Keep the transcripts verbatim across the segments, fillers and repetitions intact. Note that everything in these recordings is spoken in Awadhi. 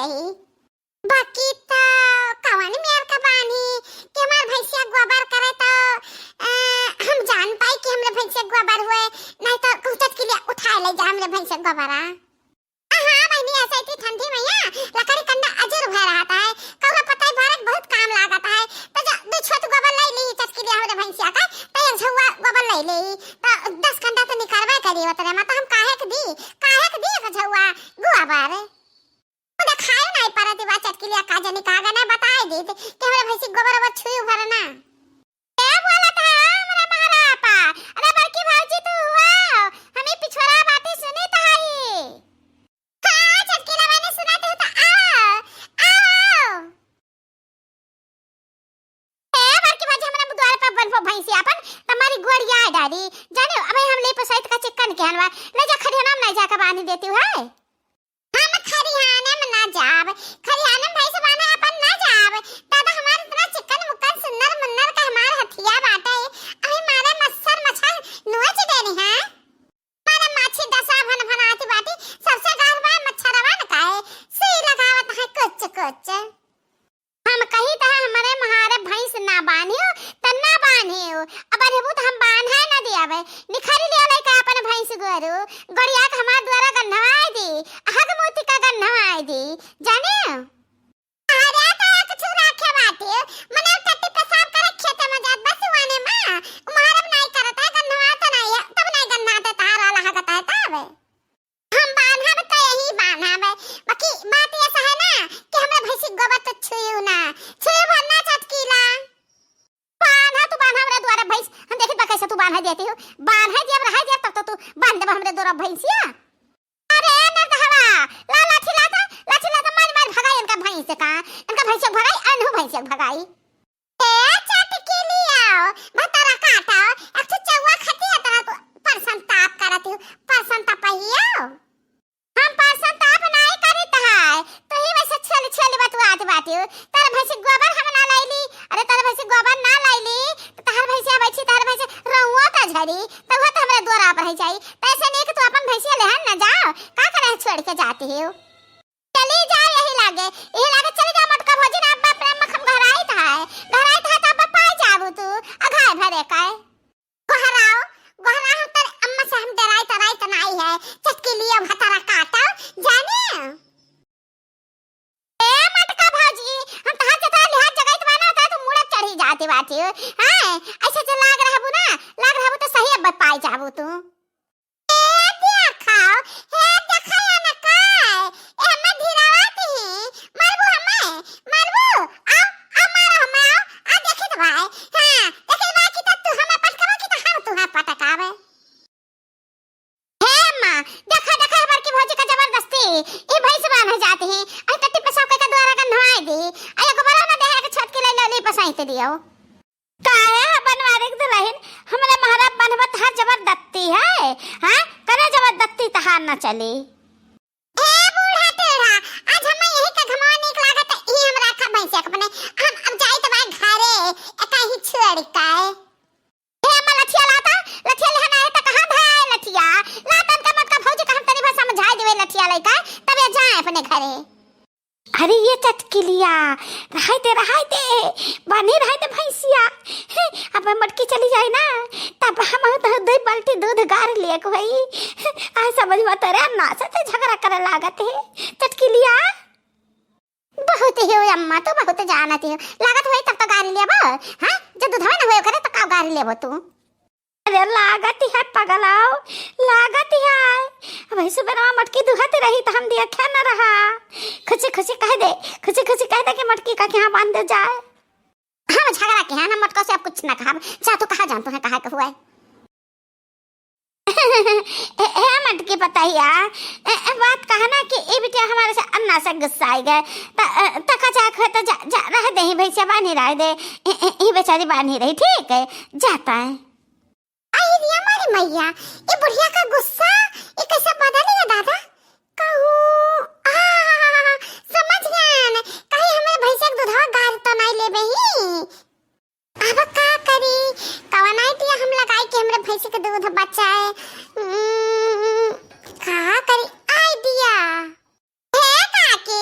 बाकी तो कवन मेर का बानी कि हमार भैंसिया गोबर करे तो, अ, हम जान पाई कि हमरे भैंसिया गोबर हुए, नहीं तो कहूँ चटकिलिया उठाए ले जा हमरे भैंसिया गोबरा। हाँ बहिनी, ऐसे इतनी ठंडी में यहाँ लकड़ी कंडा अजूर भय रहता है, कौरा पताई भरे के बहुत काम लागत है, तो जा दू छोट गोबर ले ली चटकिलिया हमरे भैंसिया का, तो एक झौआ गोबर ले ली, तो दस कंडा तो निकलबे करी उतरे में, तो हम काहे के दी, काहे के दी एक झौआ गोबर? देखाई नहीं परत बा चटकिलिया का जनी का गने बताई दीत कि हमरे भैंसी गोबर ओबर छुई भर ना। ए बोलत है हमरा महारापा, अरे बड़की भौजी तू हुआ, हमी पिछोरा बाटी सुनी तहाई। हाँ चटकिला मैंने सुना तू तो आओ, आओ। ए बड़की भौजी हमरा द्वार पर बनबो भैंसी अपन, तुम्हारी गोड़िया डाली। जाने अबे हम ले पसाइत का चिकन के हनवा, ले जा खरियाना में नहीं जाके बांध देती हूँ है। हम खरिहाने में ना जाब, खरिहाने में भैंस बान्हे अपन ना जाब। दादा हमार इतना चिकन मुक्कन सुन्नर मुन्नर का हमार हथिया बाटे, अभी मारे मच्छर मच्छर नोच देनी है। मारे माछी दसा भन भनाती बाटी, सबसे गार बा मच्छरवा न काहे, सुई लगावत है कुच कुच। हम कही त हमरे महारे भैंस ना बान्हियो, त ना बान्हियो। अब रहबू त हम बान्हे ना दियावे। निखरी लिया लइका अपन भैंस गोरू, गोड़िया के हमार द्वारा गन्हवाए दी, हग मोती का गन्हवाए दी। जाने? अरे त एक छू राखे बाटी, मने टट्टी पेशाब करे खेते में जात बस वाने माँ, महारब नाई करत है, गन्हवा त नाई है, तब नाई गन्हाते तारा लहगत है तब। हम बान्हब त यही बान्हब, बाकी बात ऐसा है ना कि हमरा भैंसी गोबर तो छुइयो ना, छुइयो भर ना चटकीला। बान्हा तू बान्हा हमरा द्वारा भैंस, हम देखत बा कैसे तू बान्हा देती हो, बान्हा दिया रहा दिया तब तो तू बांध देबा हमरे द्वारा भैंसिया। अरे निर्दहवा, ला लाठी ला त, लाठी ला त, मार मार भगाई इनका भैंस का, इनका भैंस भगाई, अनहु भैंस भगाई। ए चटकिलिया, भतरा काटा, एक ठो चौवा खतिया तरह को परसन ताप करत हो, परसन तपहियो। हम परसन ताप नाई करित है, तू ही वैसे छेल छेल बतुआत बाटियो। तार भैंसी गोबर हम ना लाइली, अरे तार भैंसी गोबर ना लाइली, तो तार भैंसिया बैठी, तार भैंसी रहुआ का झरी, तो वो तो हमरे द्वारा पर ही जाई। तो ऐसे नहीं कि तू अपन भैंसिया लेहन ना जाओ, का करे छोड़ के जाती हो? चली जाओ यही लागे, यही लागे चली जाओ मोटका भौजी ना, अब बाप रे अम्मा हम घराइत है, घराइत है तो अब पाई जाबू तू, अघाय भरे काए। गोहराओ, गोहराओ तेरे अम्मा से हम डराइत, डराइत नाई है, चटकिलिया भतरा काटो, जाने। ए मोटका भौजी, हम तहार जतरा लिहाज जगाइत बाना होता तो मुड़ा चढ़ी जाती बाटी, हाँ, ऐसे जो लाग रहबू ना, लाग रहबू तो सही अब पाई जाबू तू। ए देखा, हे देखा या न काय? ए हमें धिरावत ही, मरबू हमें, मरबू, आओ, आओ मारो हमें, आओ, आ देखित भाई, हाँ, देखित भाई कि तो तू हमें पटकावे कि तो हम तुहे पटकावे। हे अम्मा, देखा, देखा, हमार की भौजी का जबरदस्ती, ई भैंस बांधे जाती है, आई टट्टी पेशाब के द्वारा गंधवाए दी, आई एगो बड़ा ना देहे के छत के ले ले, ले पसाई ते दियो। काहे है बनवारी के दुलहिन, हमरे महाराज बनबत हर जबरदस्ती है, हाँ? करे जबरदस्ती तहार न चली। ए बूढ़ा टेढ़ा, आज हमें यही का घमवा नीक लागत, ई हम राखा भैंसे अपने, हम अब जाई त भाई घरे, एका ही छोड़ के। ए अम्मा लठिया लाता, लठिया लेहन आए त कहाँ भाई लठिया, लातन का मत का भौजी का हम तनी भर समझाए देवे लठिया लइका, तब ये जाए अपने घरे। अरे ये चटकिलिया, रहाई दे, रहाई दे, बान्ही रहाई दे भैंसिया। अब मोटकी चली जाए ना, तब हम तो दो बाल्टी दूध गार लेक होई। आ समझ में तेरे अन्ना से ते झगड़ा करे लागत है, चटकिलिया। बहुत ही हो अम्मा, तू बहुत जानत हो। लागत होई तब तो गारी लेबो, हाँ? जब दूधवा ना होए करे तो का गारी लेबो तू? अरे लागत है पगलाओ, लागत है। वही सुबह मोटकी दुहत रही तो हम देखे न रहा। खुशी खुशी कह दे, खुशी खुशी कह दे कि मोटकी का के यहाँ बांध दे जाए। हम झगड़ा के हैं ना मोटको से अब कुछ ना कहब। जा तू कहाँ जानत है कहाँ के हुआ है। ए, ए, मोटकी पतहिया, ए, ए, बात कहा ना कि ई बिटिया हमारे से अन्ना से गुस्सा आई गए। त, ए, त का चाहे तो जा, जा, रह दे, ही भैंसिया बान्ही रह दे। ए, ए, ई बेचारी बान्ही रही, ठीक है, जाता है। आई रे हमारी मैया, ई बुढ़िया का गुस्सा, ई कैसे बदल गया दादा? कहूँ, आ, समझ गए, कहीं हमरे भैंसिया के दूधवा गार तो नहीं लेबे ही। अब का करी? कवन idea हम लगाई कि हमरे भैंसी के दूध बचाए? हम्म, का करी? Idea। हे काकी,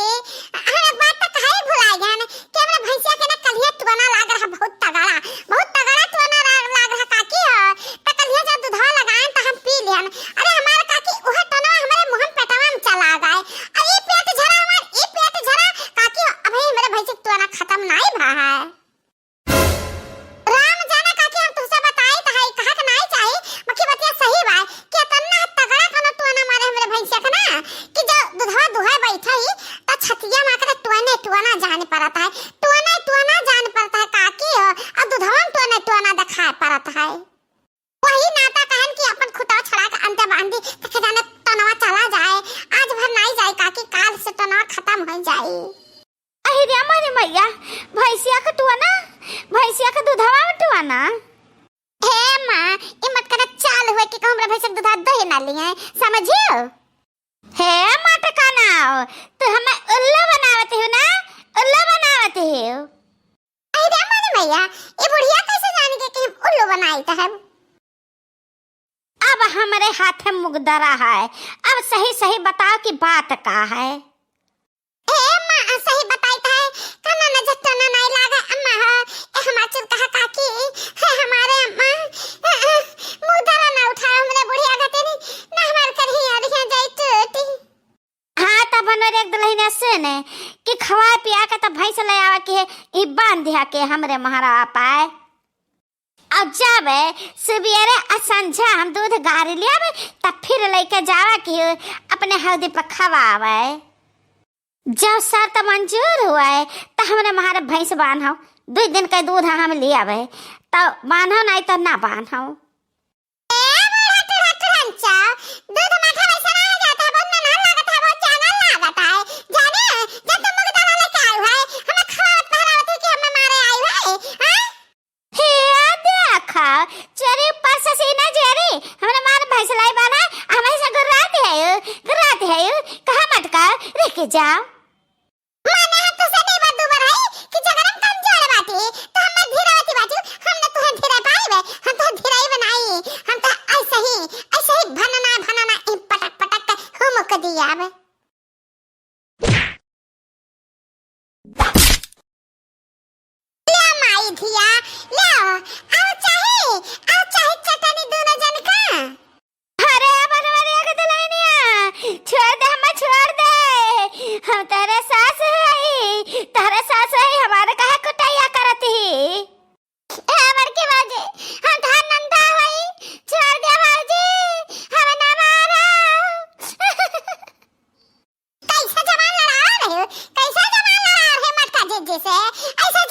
तके जाने टनवा चला जाए, आज भर नाई जाए काकी, काल से टनवा खतम होइ जाए। अहि रे मोरे मइया, भैंसिया के टुआना, भैंसिया के दूधवा में टुआना। हे माँ, ई मटकना चाल हुए कि कहूँ हमरा भैंस के दूधा दही ना लिए, समझियो? हे मटकना, तू हमें उल्लू बनावत हो ना, उल्लू बनावत हो। अहि रे मोरे मइया, ई बुढ़िया कैसे जान गई कि हम उल्लू बनाइत है? अब हमरे हाथ में मुगदरा है, अब सही सही बताओ कि बात का है? ए माँ, सही बताइत है, कना न झट्टा न नाई लागे, अम्मा हो, ए हमार चुरकहा काकी, हे हमारे अम्मा, अ, अ, मुगदरा न उठाओ हमरे बुढ़िया गतेनी, न हमार करही अरिया जाई टूटी। हाँ, तब बनोर एक दुलहिन सुन कि खवा पिया के तब भैंस ले आवे के, ई बांध दिया के हमरे महारावा पाए। अब जाबे सुबेरे आ संझा हम दूध गारी लियाबे, तब फिर लइके जावा कि अपने हौदी पर खवावे। जब शर्त मंजूर हुए, त हमरे महारे भैंस बान्हव, दुइ दिन के दूध हम लियाबे, तब बान्हव, नाई त ना बान्हव। ए बूढ़ा टूढ़ा टुढ़नचा, दूध माठा वैसे ना हो जाता है, बहुत नन्हा लागत है, बहुत चानल लागत है। जाने, जब तुम मुगदा वाले के आए हुए, हमें खवावत पहरावत है कि हमें मारे आए हुए, हाँ? हे, आ देखा, चेरी ऊपर से सीना जेरी, हमरे मार भैंस लाई बाना, हमें से गुर्रात है, गुर्रात है, कहाँ मटका, रह के जाओ। माने हम तुसे देवर दूबर हई कि जगरम कमजोर बाटी, तो हम धीरावती बाटू, हम न तुहे धीरा पाइबे, हम तुहे धीराई बनाई, हम तो ऐसे ही, ऐसे ही भनना, भनना, ई पटक, पटक के हुमुक दियाबे। ले माई धिया, ले, आउ चाही, आउ चाही चटनी दूनो जन का। अरे, बनवरिया के दुलहिनिया, छोड़ दे, हमें छोड़ दे। हम तोहरे सास हई, तोहरे सास हई, हमारे काहे कुटैया करत ही? ए, बड़की भौजी, हम तोहार नंदा हई, छोड़ दे भौजी, हमें ना मारो। कैसा जबान लड़ा रहे हो, कैसा जबान लड़ा रहे मटका जीजी से, ऐसा